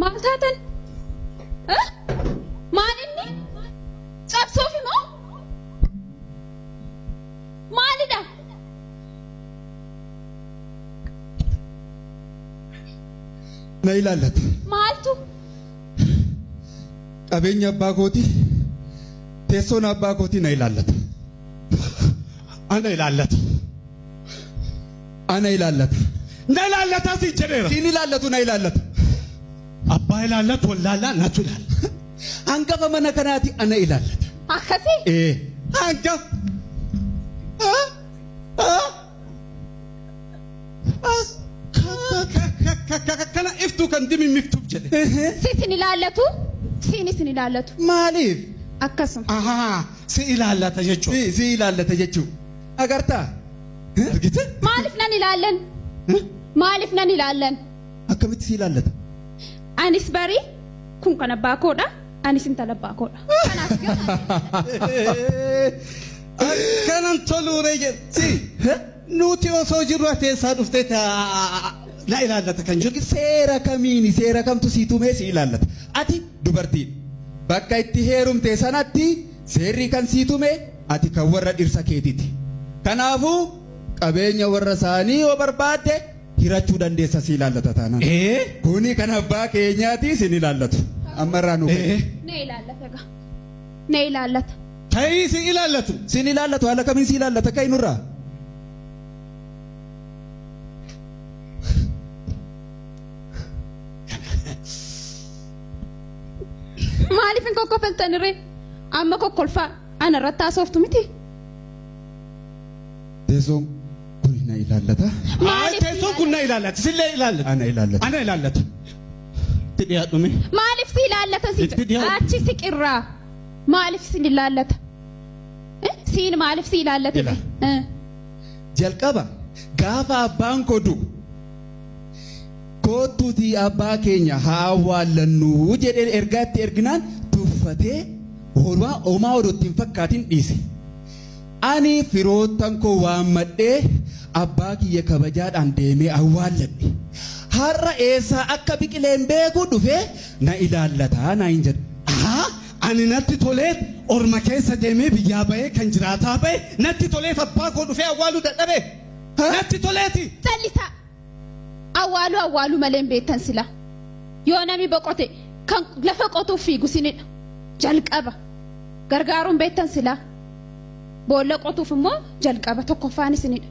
Maal taatan? Maal inni? Cabsuuf immoo? Maalidha? Na ilaallata. Maaltu? Qabeenya abbaa kootii, teessoon abbaa kootii na ilaallata. Ana ilaallata. Ana ilaallata. Na ilaallataa siin jedheera. Siin ilaallatu na ilaallata. Abbaa ilaallatu wallaalaa natu ilaalla. Hangafa mana kanaati ana ilaallata. Akkasii? Ee. Hangafa. Kana iftuu kan dimimiftuuf jedhe. Si isin ilaallatu? Siin isin ilaallatu. Maaliif? Akkasuma. Ahaa, si ilaallata jechuudha. Si ilaallata jechuudha. Agartaa? Argite? Maaliif nan ilaallan? Maaliif nan ilaallan? Akkamitti si ilaallata? Anis barii kun kan abbaa koodha. Anis intala abbaa koodha. Kanaaf Akkanan toluure jetti. Nuti osoo jirru ati eessaa dhuftee na ilaallata kan jiru. Seera kamiini seera kamtu si tumee si ilaallata? Ati dubartiidha. Bakka itti heerumte sanatti seerri kan sii tume ati kan warra dhirsa keetiiti. Kanaafuu qabeenya warra isaanii yoo barbaadde hirachuu dandeessa si ilaallata taanaan. Kuni kan abbaa keenyaati sin ilaallatu. Amma irraa nu ka'e. Na ilaallata egaa. Na ilaallata. Ta'ii si ilaallatu. Sin ilaallatu haala kamiin si ilaallata ka'e nurraa? Maaliif hin kokkolfaltan ree? Amma kokkolfaa ana irratti haasoftu miti. Teessoon kun na ilaallata. Teessoon kun na ilaallata. Sillee ilaallata. Ana ilaallata. Ana ilaallata. Itti dhiyaadhume. Maaliif si ilaallata si? Itti dhiyaadhu. Achi si qirraa. Maaliif si ilaallata? Siin maaliif si ilaallata? Jalqaba gaafa abbaan koo du'u kottuutii abbaa keenya haa awwaallannuu jedhee ergaa itti erginaan tuffatee homaa odoo ittiin fakkaatiin dhiise. Ani firoottan koo waammadhee abbaa kiyya kabajaadhaan deemee awwaalladhe. Har'a eessaa akka biqileen beeku dhufee na ilaallataa naa hin jedhu. Ani natti toleet orma keessa deemee biyyaa bahee kan jiraataa bahe natti toleet abbaa koo dhufee awwaaluu dadhabe. Natti toleeti. Callisaa. Awwaaluu awwaaluu malee hin beektan sila. Yoo namni boqote kan lafa qotuuf fiigu sinidha. Jalqaba. Gargaaruun beektan sila. Boolla qotuuf immoo jalqaba tokkoffaan isinidha.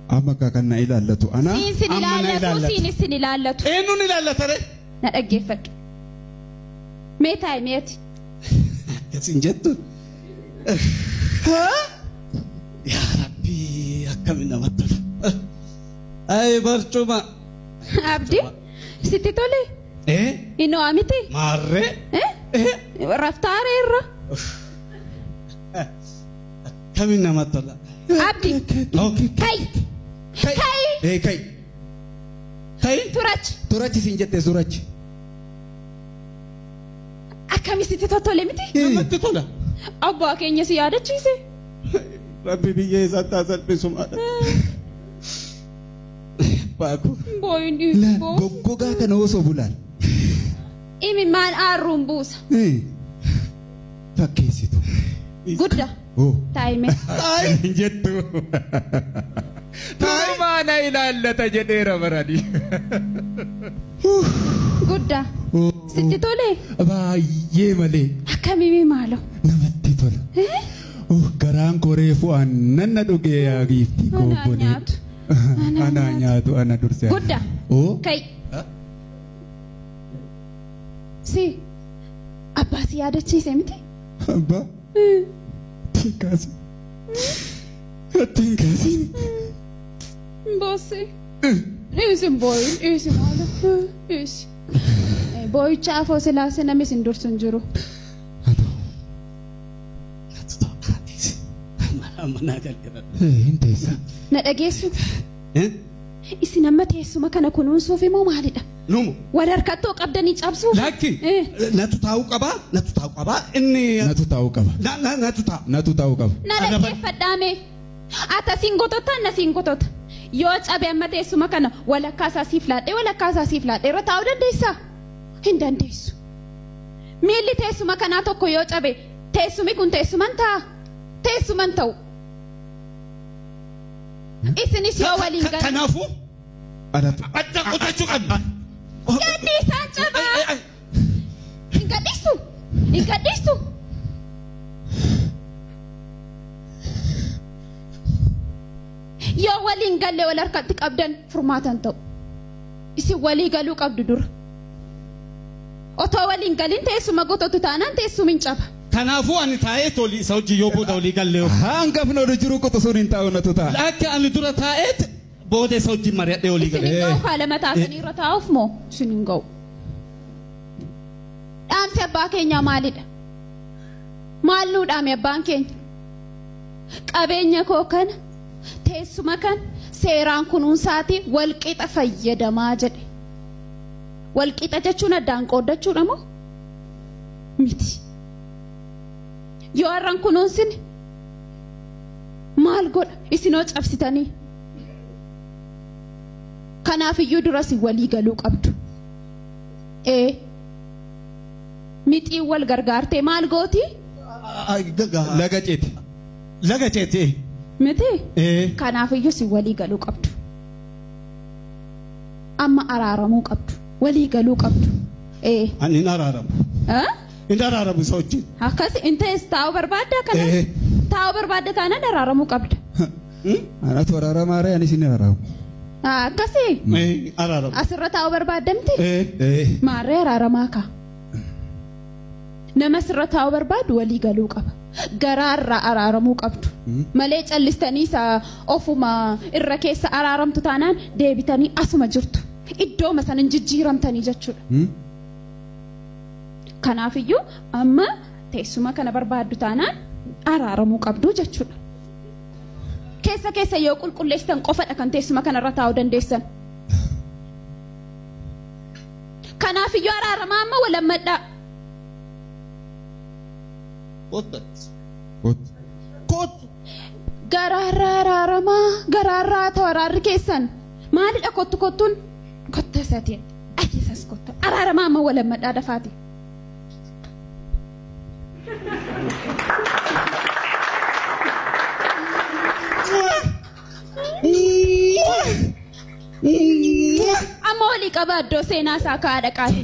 Amma kan na ilaallatu ana. Siin sin ilaallatu siin isin ilaallatu. Eenyuun ilaallata ree? Na dhaggeeffadhu. Mee taa'i meeti. Akkasiin jettu. Yaa Rabbi akkamiin namatti tola. Ay barcuma. Abdi sitti tole. Inoo miti. Maarree. Raftaara irra. Akkamiin namatti tola. Abdi. Kai. Kai. Kai. Kai. Turachi. Turachi siin jette turachi. Akkami sitti tottole miti? Namatti tola. Abbaa keenya si yaadachiise. Rabbi biyya isaatti haa salphisu maadha. Abbaa koo. Booyin dhiisu boo. Goggogaa kana osoo bulaan. Imi maal aarruun buusa. Fakkeessitu. Guddaa. Taa'ime. Hin jettu. Turumaa na ilaallata jedheera barani. Guddaa. Sitti tole? Baay'ee malee. Akkamii maalo? Namatti tola. Garaan koo reefu aannan na dhugee yaa giiftii koo Anaa bonee. nyaatu. Anaa nyaatu ana dursee. Guddaa. Kai. Si. Abbaa si yaadachiise miti? Abbaa. Ittiin kaasin. Ittiin kaasin. Boossi. Dhiisi booyin dhiisi maalo. Dhiisi. Booyicha afoo silaasee namni isin dursu hin jiru. Hin teessa. Na dhageessu. Isin amma teessuma kana kunuunsuuf immoo maalidha? Numu. Wal harkattoo qabdanii cabsuuf. Lakki. Natu taa'uu qabaa. Natu taa'uu qabaa. Inni. Natu taa'uu qaba. Natu taa'a. Natu taa'uu qaba. Na dhaggeeffadhaa mee. Ata siin gotota na siin gotota. Yoo cabe amma teessuma kana walakkaa isaa siif laadhee walakkaa isaa siif laadhee irra taa'uu dandeessaa? Hin dandeessu. Miilli teessuma kanaa tokko yoo cabe teessumi kun teessuman ta'a? Teessuman ta'u. Isinis yoo waliin galan. Kanaafuu Anatu. adda qotachuu qabna. Gaddi isaan cabaa. Hin gadhiistu. Hin gadhiistu. Yoo waliin galle wal harkatti qabdan furmaatan ta'u. Isin walii galuu qabdu dura. Otoo waliin galin teessuma gototu taanaan teessumi hin caba. Kanaafuu ani taa'ee toli isa hojii yoo booda olii galle. Hangafni oduu jiru quxisuun hin taa'u natu ta'a. Akka ani dura taa'eet booda isa hojii mari'adhee olii Isin galle. hin ga'u haala mataa irra taa'uuf moo isin hin ga'u? Dhaamsi abbaa keenyaa maalidha? Maal nuu dhaame abbaan keenya? Qabeenya koo kana teessuma kana seeraan kunuunsaatii walqixa fayyadamaa jedhe. Walqixa jechuun addaan qooddachuudha moo? Miti. Yoo har'an kunuunsine maal godha isinoo cabsitanii? Kanaafiyyuu duras walii galuu qabdu. Mixiin wal gargaartee maal gooti? Laga ceeti. Laga ceeti. Miti? Kanaafiyyuu si walii galuu qabdu. Amma araaramuu qabdu. Walii galuu qabdu. Ani hin araaramu. Hin araaramu isa wajjin. Akkas intees taa'uu barbaadda kana? Taa'uu barbaadda taanaan araaramuu qabda. Anatu araaramaa ree anis hin araaramu. Akkasii Araaramu. asirra taa'uu barbaadda miti? Maarree araaramaa kaa. Nama asirra taa'uu barbaadu walii galuu qaba. Garaarraa araaramuu qabdu. Malee callistanii isa ofuma irra keessa araaramtu taanaan deebitanii asuma jirtu. Iddooma sana hin jijjiiramtanii jechuudha. Kanaafiyyuu amma teessuma kana barbaaddu taanaan araaramuu qabdu jechuudha. Keessa keessa yoo qulqulleessitan qofadha kan teessuma kanarra taa'uu dandeessan. Kanaafiyyuu araaramaa amma walammadhaa. Kottu. Garaarraa araaramaa garaarraa ta'u araarri keessan maalidha kottu kottuun kotta isaatiin ayyisas kotta araaramaa amma walammadhaa dafaati. Amma walii qaba iddoo seenaa isaa kaa'aa dhaqaati.